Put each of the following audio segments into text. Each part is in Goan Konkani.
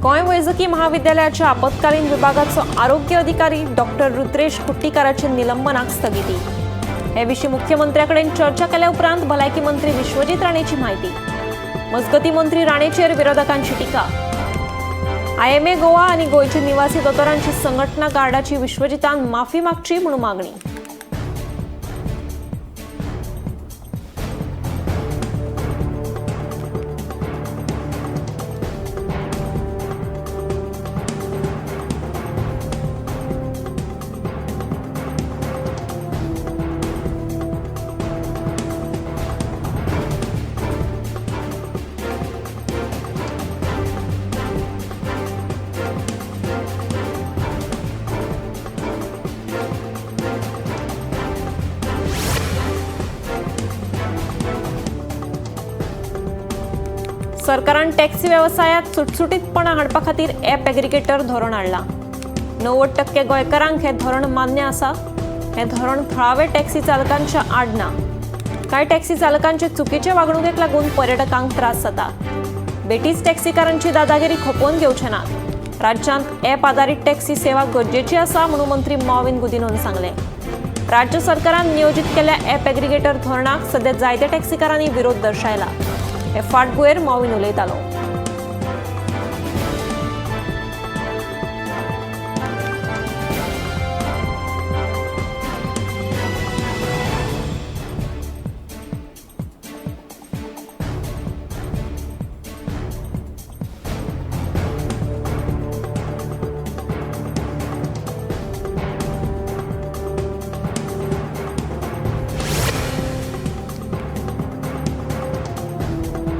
गोंय वैजकी महाविद्यालयाच्या आपत्कालीन विभागाचो आरोग्य अधिकारी डॉक्टर रुद्रेश कुट्टीकाराचे निलंबनाक स्थगिती। हे विशीं मुख्यमंत्र्याकडेन चर्चा केल्या उपरांत भलायकी मंत्री विश्वजीत राणेची म्हायती। मजगती मंत्री राणेचेर विरोधकांची टीका। आयएमए गोवा आनी गोंयचे निवासी दोतोरांची संघटना कार्डाची विश्वजितान माफी मागची म्हणून मागणी। सरकारान टॅक्सी वेवसायात सुटसुटीतपणा हाडपा खातीर ॲप एग्रिगेटर धोरण हाडलां। 90% गोंयकारांक हें धोरण मान्य आसा। हें धोरण थळावे टॅक्सी चालकांच्या आड ना। कांय टॅक्सी चालकांचे चुकीचे वागणुकेक लागून पर्यटकांक त्रास जाता। बेटीच टॅक्सीकारांची दादागिरी खपोवन घेवचे नात। राज्यांत ॲप आदारीत टॅक्सी सेवा गरजेची आसा म्हणून मंत्री मॉविन गुदिन्होन सांगलें। राज्य सरकारान नियोजीत केल्ल्या ॲप एग्रिगेटर धोरणाक सध्या जायत्या टॅक्सीकारांनी विरोध दर्शायला। हे फाटभुंयेर मॉविन उलयतालो।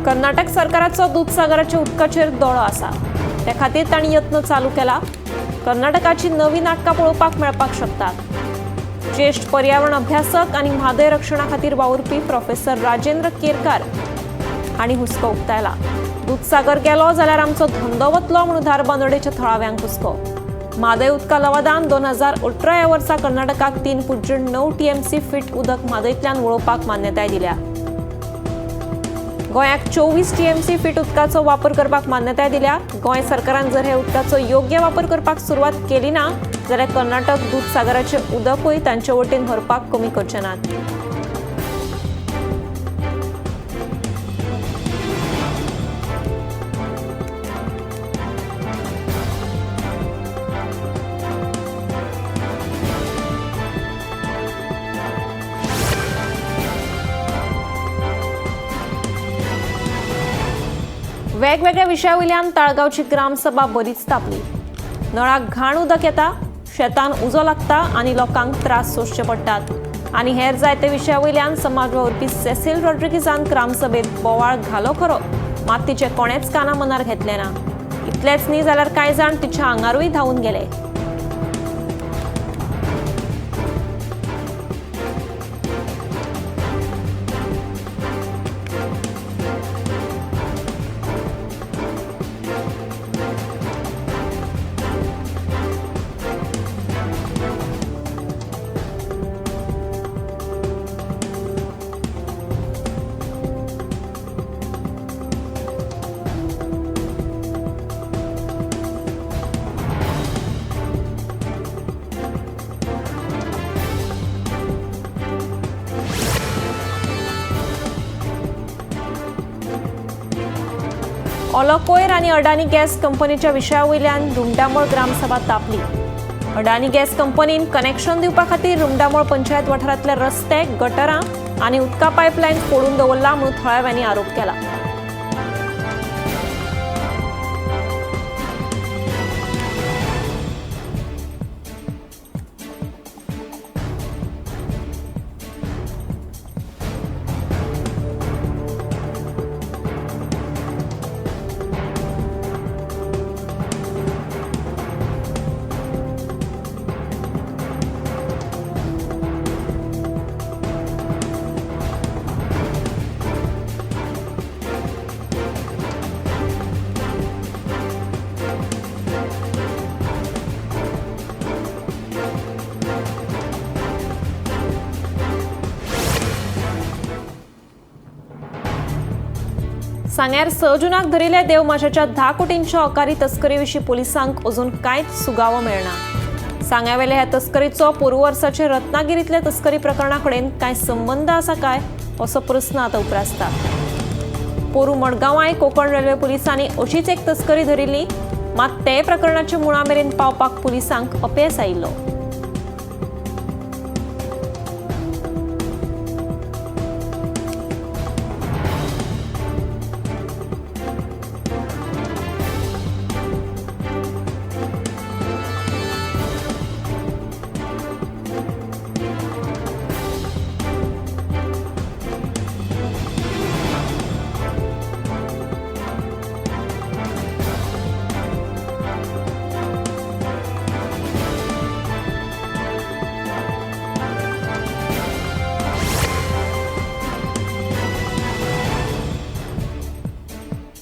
कर्नाटक सरकाराचो दूधसागराच्या उदकाचेर दोळो आसा। त्या खातीर तांणी यत्न चालू केला। कर्नाटकाची नवी नाटकां पळोवपाक मेळपाक शकतात। ज्येष्ठ पर्यावरण अभ्यासक आनी म्हादय रक्षणा खातीर वावुरपी प्रोफेसर राजेंद्र केरकार हांणी हुस्को उक्तायला। दूधसागर गेलो जाल्यार आमचो धंदो वतलो म्हणून धारबांदोडेच्या थळाव्यांक हुस्को। म्हादय उदका लवादान 2018 ह्या वर्सा कर्नाटकाक 3.9 टीएमसी फीट उदक म्हादयतल्यान वळोवपाक मान्यताय दिल्या। गोंयाक 24 टीएमसी फीट उदकाचो वापर करपाक मान्यताय दिल्या। गोंय सरकारान जर हे उदकाचो योग्य वापर करपाक सुरवात केली ना जाल्यार कर्नाटक दूधसागराचे उदकूय तांचे वटेन व्हरपाक कमी करचे नात। वेगवेगळ्या विशयावयल्यान ताळगांवची ग्रामसभा बरीच तापली। नळाक घाण उदक येता, शेतान उजो लागता आनी लोकांक त्रास सोंसचे पडटात आनी हेर जायते विशयावयल्यान समाज वावुरपी सेसील रॉड्रिगीजान ग्रामसभेत बोवाळ घालो खरो, मात तिचे कोणेच काना मनार घेतले ना। इतलेच न्ही जाल्यार कांय जाण तिच्या आंगारूय धांवून गेले। ओलो कोयर आनी अडानी गॅस कंपनीच्या विशयावयल्यान रुमडामोळ ग्रामसभा तापली। अडानी गॅस कंपनीन कनेक्शन दिवपा खातीर रुमडामोळ पंचायत वाठारांतले रस्ते, गटरां आनी उदका पायपलायन फोडून दवरला म्हणून थळाव्यांनी आरोप केला। सांग्यार 6 जूनाक धरिल्ल्या देवमाशाच्या 10 कोटींच्या अकारी तस्करी विशीं पोलिसांक अजून कांयच सुगावो मेळना। सांग्यावेल्या ह्या तस्करीचो पोरूं वर्साचे रत्नागिरीतल्या तस्करी प्रकरणा कडेन कांय संबंद आसा काय असो प्रस्न आतां उप्रासता। पोरूं मडगांवाय कोकण रेल्वे पोलिसांनी अशीच एक तस्करी धरिल्ली, मात ते प्रकरणाच्या मुळा मेरेन पावपाक पोलिसांक अपेस आयिल्लो।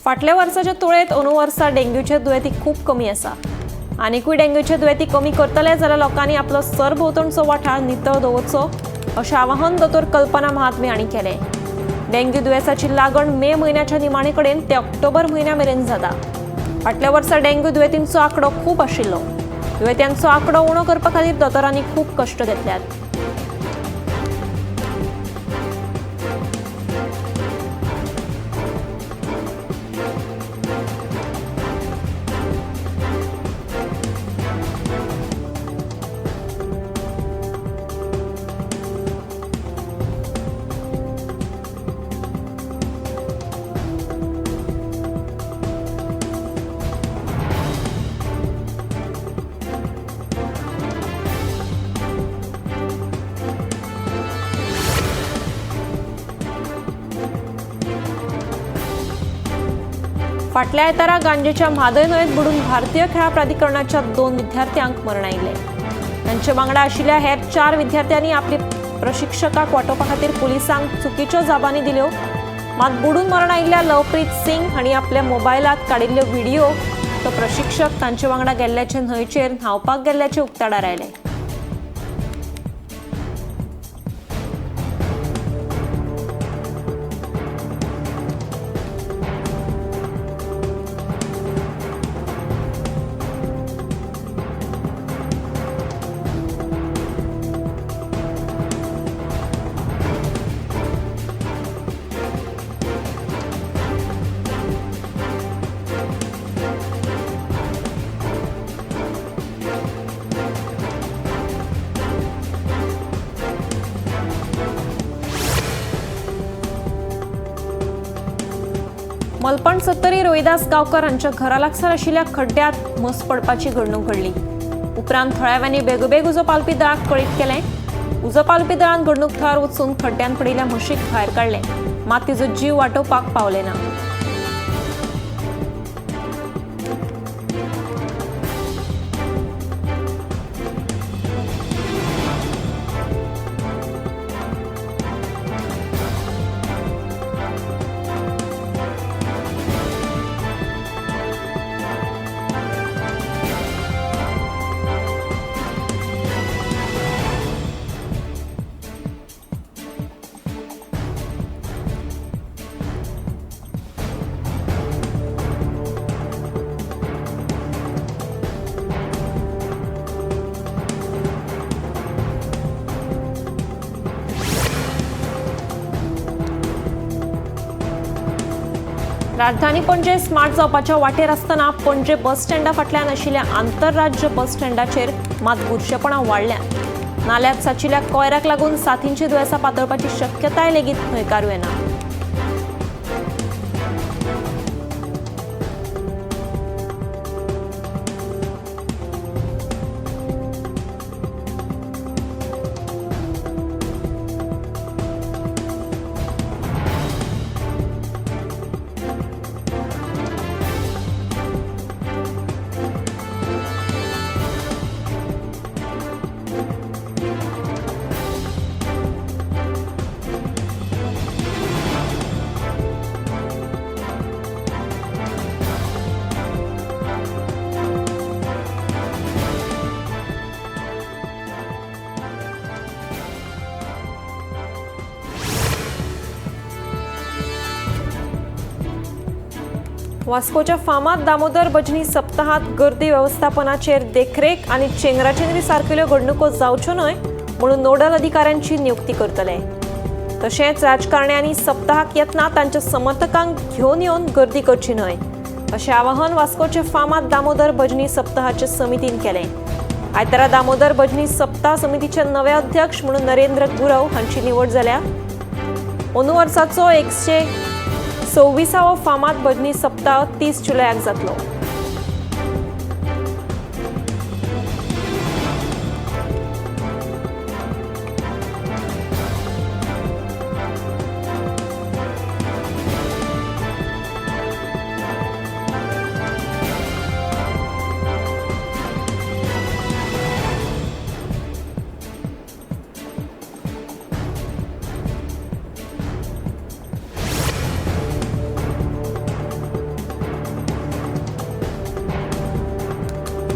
फाटल्या वर्साच्या तुळेत अंदू वर्सा डेंग्यूचे दुयेंती खूब कमी आसा। आनिकूय डेंग्यूचे दुयेंती कमी करतले जाल्यार लोकांनी आपलो सरभोंवतणचो वाठार नितळ दवरचो अशें आवाहन दोतोर कल्पना महात्मे हांणी केलें। डेंग्यू दुयेंसाची लागण मे म्हयन्याच्या निमाणे कडेन ते ऑक्टोबर म्हयन्या मेरेन जाता। फाटल्या वर्सा डेंग्यू दुयेंतींचो आंकडो खूब आशिल्लो। दुयेंत्यांचो आंकडो उणो करपा खातीर दोतोरांनी खूब कश्ट घेतल्यात। फाटल्या आयतारा गांजेच्या म्हादय न्हंयेत बुडून भारतीय खेळां प्राधिकरणाच्या 2 विद्यार्थ्यांक मरण आयिल्लें। तांचे वांगडा आशिल्ल्या हेर 4 विद्यार्थ्यांनी आपली प्रशिक्षकाक वाटोवपा खातीर पुलिसांक चुकीच्यो जाबांनी दिल्यो। मात बुडून मरण आयिल्ल्या लवप्रीत सिंग हांणी आपल्या मोबायलात काडिल्ल्यो व्हिडिओ तो प्रशिक्षक तांचे वांगडा गेल्ल्याचे न्हंयचेर न्हांवपाक गेल्ल्याचे उक्ताडार आयले। मलपण सत्तरी रोहिदास गांवकर हांच्या घरा लागसार आशिल्ल्या खड्ड्यांत म्हस पडपाची घडणूक घडली। उपरांत थळाव्यांनी बेगोबेग उजो पालपी दळाक कळीत केलें। उजो पालपी दळान घडणूक थळार वचून खड्ड्यांत पडिल्ल्या म्हशीक भायर काडलें, मात तिचो जीव वाटोवपाक पावले ना। राजधानी पणजे स्मार्ट जावपाच्या वाटेर आसतना पणजे बस स्टँडा फाटल्यान आशिल्ल्या आंतरराज्य बस स्टँडाचेर मात बुरशेपणां वाडल्यात। नाल्यात साचिल्ल्या कोयराक लागून साथींची दुयेंसां पातळपाची शक्यताय लेगीत न्हयकारूं येना। वास्कोच्या फामाद दामोदर भजनी सप्ताहात गर्दी वेवस्थापनाचेर देखरेख आनी चेंगराचेंगरी सारकेल्यो घडणुको जावच्यो न्हय म्हणून नोडल अधिकाऱ्यांची नियुक्ती करतले. तशेंच राजकारण्यांनी सप्ताहाक येतना तांच्या समर्थकांक घेवन येवन गर्दी करची न्हय अशें आवाहन वास्कोचे फामाद दामोदर भजनी सप्ताहाचे समितीन केलें. आयतारा दामोदर भजनी सप्ताह समितीचे नवे अध्यक्ष म्हणून नरेंद्र गुरव हांची निवड जाल्या. अंदू वर्साचो 126वो फामाद भजनी सप्ताह 30 जुलयाक जातलो.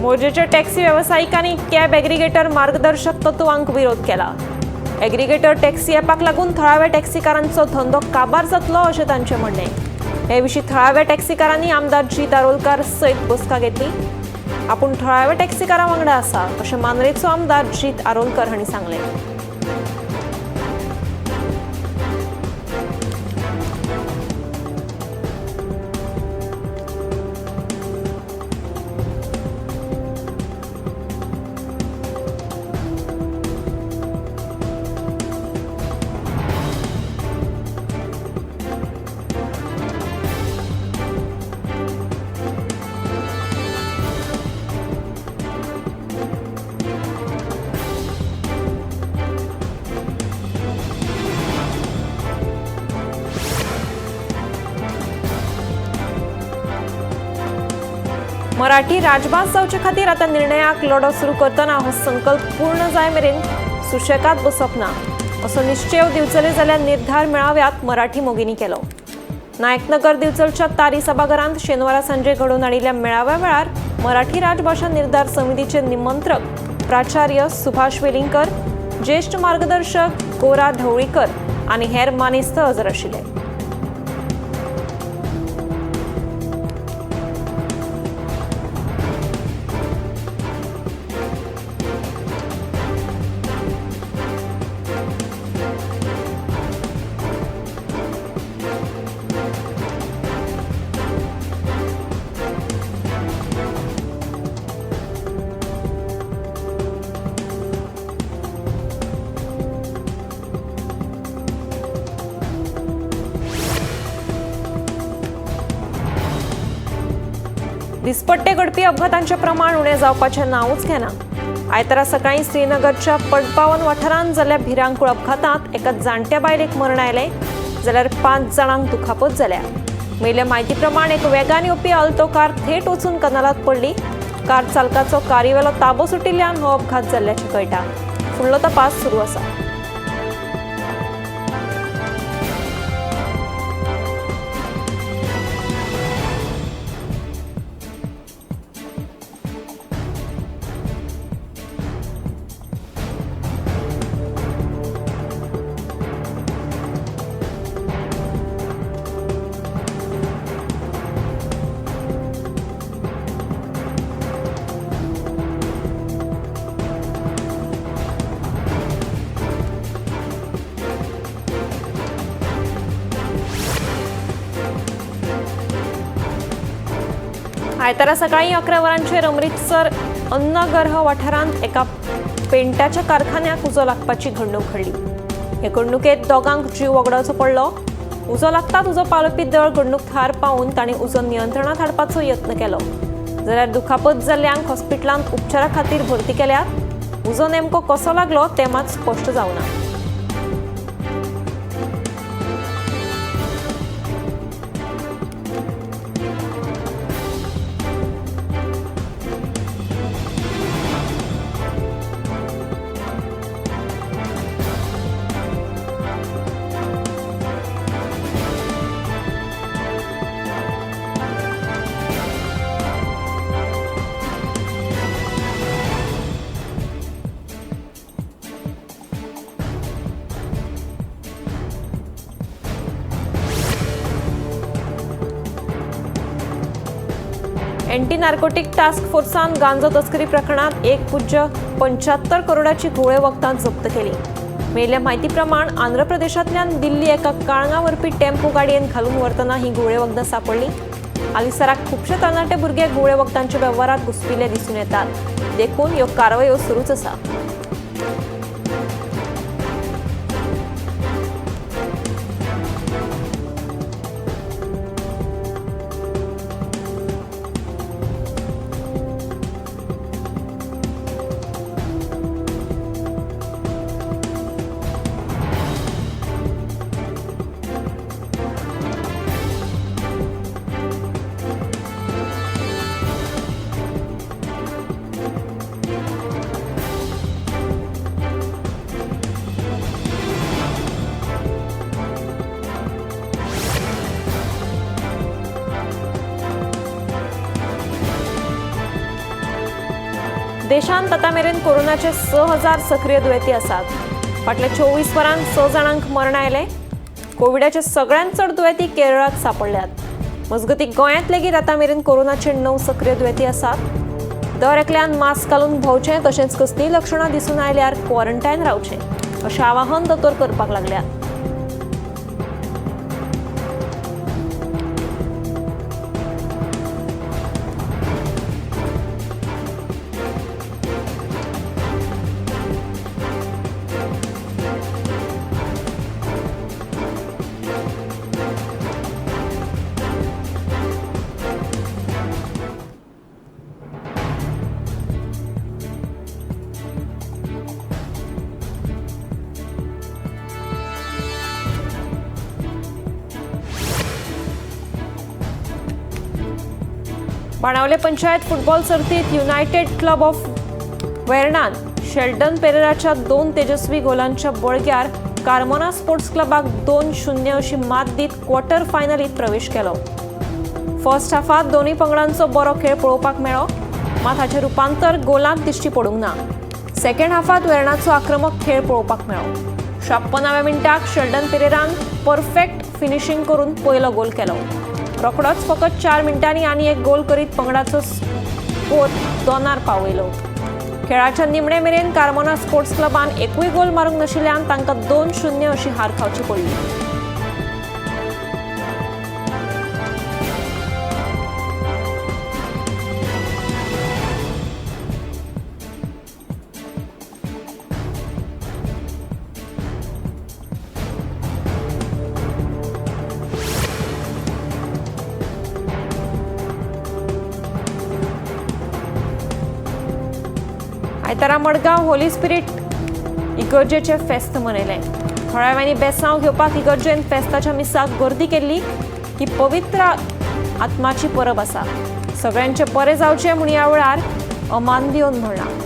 मोरजेच्या टॅक्सी वेवसायिकांनी कॅब एग्रीगेटर मार्गदर्शक तत्वांक विरोध केला. एग्रीगेटर टॅक्सी ॲपाक लागून थळाव्या टॅक्सीकारांचो धंदो काबार जातलो अशें तांचें म्हणणें. हे विशीं थळाव्या टॅक्सीकारांनी आमदार जीत आरोलकार सयत बसका घेतली. आपूण थळाव्या टॅक्सीकारां वांगडा आसा अशें मांद्रेचो आमदार जीत आरोलकर हांणी सांगलें. मराठी राजभास जावचे खातीर आतां निर्णयाक लढो सुरू करतना हो संकल्प पूर्ण जाय मेरेन सुशेगाद बसप ना असो निश्चेव दिवचले जाल्यार निर्धार मेळाव्यात मराठी मोगींनी केलो. नायकनगर दिवचलच्या तारी सभाघरांत शेनवारा सांजे घडोवन हाडिल्ल्या मेळाव्या वेळार मराठी राजभाशा निर्धार समितीचे निमंत्रक प्राचार्य सुभाष वेलिंगकर, ज्येष्ठ मार्गदर्शक गोरा ढवळीकर आनी हेर मानेस्त हजर आशिल्ले. दिसपट्टे घडपी अपघातांचें प्रमाण उणें जावपाचें नांवूच घेना. आयतारा सकाळीं श्रीनगरच्या पडपावन वाठारांत जाल्ल्या भिरांकूळ अपघातांत एका जाणट्या बायलेक मरण आयलें जाल्यार 5 जाणांक दुखापत जाल्या. मेळिल्ले म्हायती प्रमाण एक वेगान येवपी अल्टो कार थेट वचून कनालांत पडली. कार चालकाचो कारीवेलो ताबो सुटिल्ल्यान हो अपघात जाल्ल्याचें कळटा. फुडलो तपास सुरू आसा. आयतारा सकाळीं 11 वरांचेर अमृतसर अन्नगर्ह वाठारांत एका पेंटाच्या कारखान्याक उजो लागपाची घडणूक घडली. हे घडणुकेंत दोगांक जीव वगडावचो पडलो. उजो लागतात उजो पालोवपी दळ घडणूक थार पावून तांणी उजो नियंत्रणांत हाडपाचो यत्न केलो. जाल्यार दुखापत जाल्ल्यांक हॉस्पिटलांत उपचारा खातीर भरती केल्यात. उजो नेमको कसो लागलो तें मात स्पश्ट जावना. अँटी नार्कोटीक टास्क फोर्सान गांजो तस्करी प्रकरणात 1.75 करोडाची घुंवळे वखदां जप्त केली. मेळिल्ल्या म्हायती प्रमाण आंध्र प्रदेशांतल्यान दिल्ली एका काळंगा व्हरपी टेम्पो गाडयेन घालून व्हरतना ही घुंवळे वखदां सांपडली. हालींसराक खुबशे तरणाटे भुरगे घुंवळे वखदांच्या वेव्हारात घुसपिल्ले दिसून येतात, देखून ह्यो कारवायो सुरूच आसा. देशांत आतां मेरेन कोरोनाचे 6000 सक्रीय दुयेंती आसात. फाटल्या 24 वरांत 6 जाणांक मरण आयलें. कोविडाचे सगळ्यांत चड दुयेंती केरळांत सांपडल्यात. मजगतीं गोंयांत लेगीत आतां मेरेन कोरोनाचे 9 सक्रीय दुयेंती आसात. दर एकल्यान मास्क घालून भोंवचें तशेंच कसलीय लक्षणां दिसून आयल्यार क्वॉरंटायन रावचें अशें आवाहन दोतोर करपाक लागल्यात. बाणावले पंचायत फुटबॉल सर्तीत युनायटेड क्लब ऑफ वेर्णान शेल्डन पेरेराच्या 2 तेजस्वी गोलांच्या बळग्यार कार्मोना स्पोर्ट्स क्लबाक 2-0 अशी मात दीत क्वॉर्टर फायनलीत प्रवेश केलो. फर्स्ट हाफात दोनूय पंगडांचो बरो खेळ पळोवपाक मेळ्ळो, मात हाचें रुपांतर गोलांत दिश्टी पडूंक ना. सेकंड हाफात वेर्णाचो आक्रमक खेळ पळोवपाक मेळ्ळो. 56व्या मिनटाक शेल्डन पेरेरान परफेक्ट फिनिशींग करून पयलो गोल केलो. रोखडोच फकत 4 मिनटांनी आनी एक गोल करीत पंगडाचो स्कोर 2 पावयलो. खेळाच्या निमणे मेरेन कार्मोना स्पोर्ट्स क्लबान एकूय गोल मारूंक नाशिल्ल्यान तांकां 2-0 अशी हार खावची पडली. आयतारा मडगांव होली स्पिरीट इगर्जेचें फेस्त मनयलें. थळाव्यांनी बेसांव घेवपाक इगर्जेन फेस्ताच्या मिसाक गर्दी केल्ली. ही पवित्र आत्माची परब आसा, सगळ्यांचे बरें जावचें म्हूण ह्या वेळार अमानदियोन म्हणलां.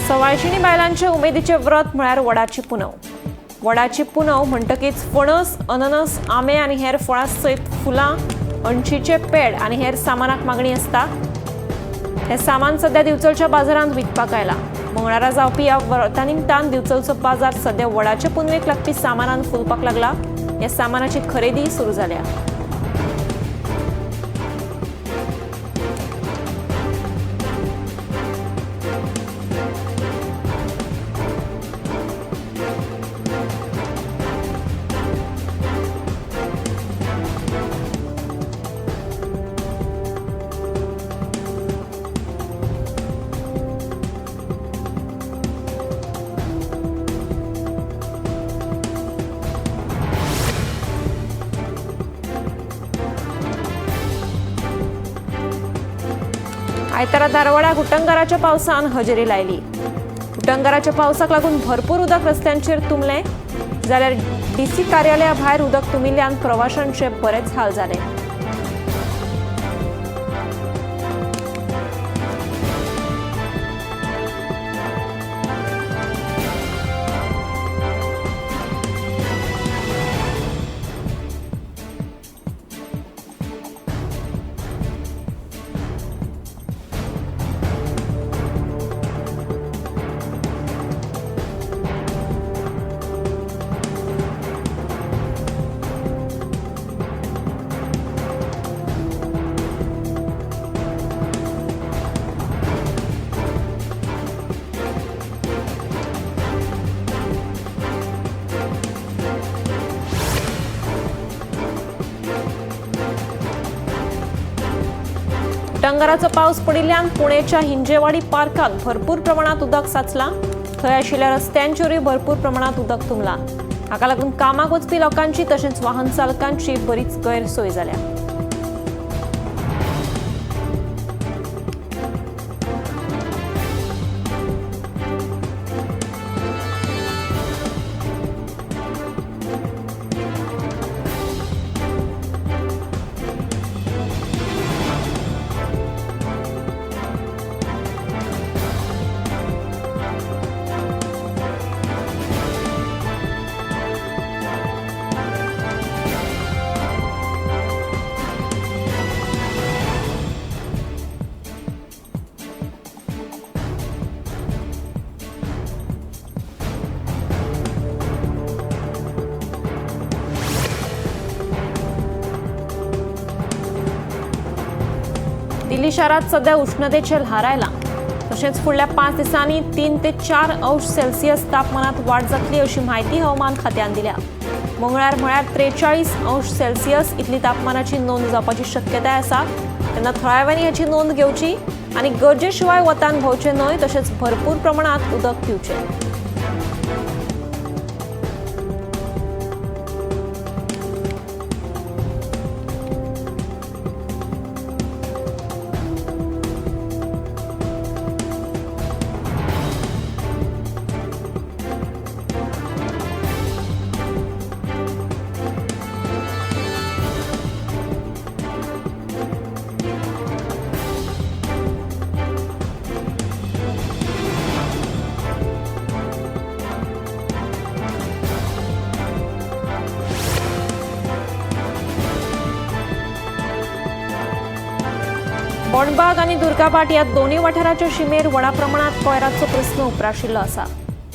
सवायशिणी बायलांचे उमेदीचे व्रत म्हळ्यार वडाची पुनव. वडाची पुनव म्हणटकीच फणस, अननस, आंबे आनी हेर फळां सयत फुलां, अणशीचे पेड आनी हेर सामानाक मागणी आसता. हें सामान सद्या दिवचलच्या बाजारांत विकपाक आयलां. मंगळारा जावपी ह्या व्रता निमतान दिवचलचो बाजार सद्या वडाचे पुनवेक लागपी सामानान फुलपाक लागला. ह्या सामानाची खरेदी सुरू जाल्या. आयतारा धारवाडा उटंगाराच्या पावसान हजेरी लायली. उटंगाराच्या पावसाक लागून भरपूर उदक रस्त्यांचेर तुंबलें, जाल्यार डीसी कार्यालया भायर उदक तुंबिल्ल्यान प्रवाशांचे बरेच हाल जाले. उटंगाराचो पावस पडिल्ल्यान पुणेच्या हिंजेवाडी पार्कात भरपूर प्रमाणात उदक साचलां. थंय आशिल्ल्या रस्त्यांचेरूय भरपूर प्रमाणात उदक तुंबलां. हाका लागून कामाक वचपी लोकांची तशेंच वाहन चालकांची बरीच गैरसोय जाल्या. दिल्ली शारात सध्या उष्णतेचे ल्हार आयलां. तशेंच फुडल्या 5 दिसांनी 3 ते 4 अंश सेल्सियस तापमानात वाड जातली अशी म्हायती हवामान खात्यान दिल्या. मंगळार म्हळ्यार 43 अंश सेल्सियस इतली तापमानाची नोंद जावपाची शक्यताय आसा. तेन्ना थळाव्यांनी हाची नोंद घेवची आनी गरजे शिवाय वतान भोंवचें न्हय, तशेंच भरपूर प्रमाणात उदक पिवचें. बोणबाग आनी दुर्गाभाट ह्या दोनूय वाठाराच्या शिमेर व्हडा प्रमाणात कोयराचो प्रस्न उप्राशिल्लो आसा.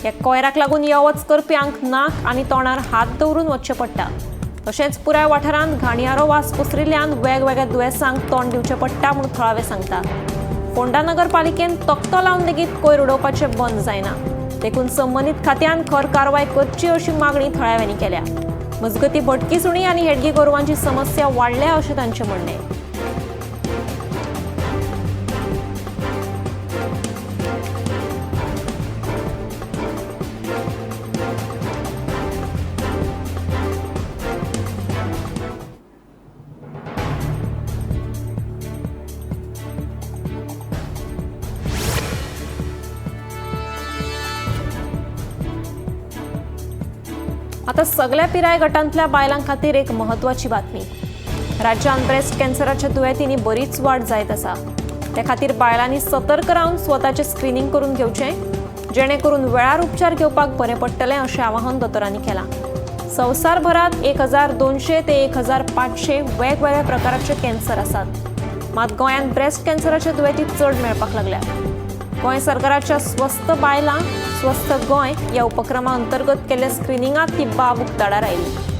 ह्या कोयराक लागून यो वच करप्यांक नाक आनी तोंडार हात दवरून वचचें पडटा. तशेंच पुराय वाठारांत घाणयारो वास पसरिल्ल्यान वेगवेगळ्या दुयेंसांक तोंड दिवचें पडटा म्हूण थळावे सांगतात. फोंडा नगरपालिकेन तकटो लावन लेगीत कोयर उडोवपाचें बंद जायना, देखून संबंदीत खात्यान खर कारवाय करची अशी मागणी थळाव्यांनी केल्या. मजगतीं भटकी सुणी आनी हेडगी गोरवांची समस्या वाडल्या अशें तांचें म्हणणें. आता सगळ्या पिराय गटांतल्या बायलां खातीर एक महत्वाची बातमी. राज्यांत ब्रेस्ट कॅन्सराच्या दुयेंतींनी बरीच वाड जायत आसा. त्या खातीर बायलांनी सतर्क रावन स्वताचें स्क्रिनींग करून घेवचें, जेणे करून वेळार उपचार घेवपाक बरें पडटलें अशें आवाहन दोतोरांनी केलां. संवसारभरात 1200 ते 1500 वेगवेगळ्या प्रकाराचे कॅन्सर आसात. मात गोंयांत ब्रेस्ट कॅन्सराच्या दुयेंती चड मेळपाक लागल्या. गोंय सरकाराच्या स्वस्थ बायलां स्वस्थ गोंय ह्या उपक्रमा अंतर्गत केल्ल्या स्क्रिनिंगात ही बाब उक्ताडार आयली.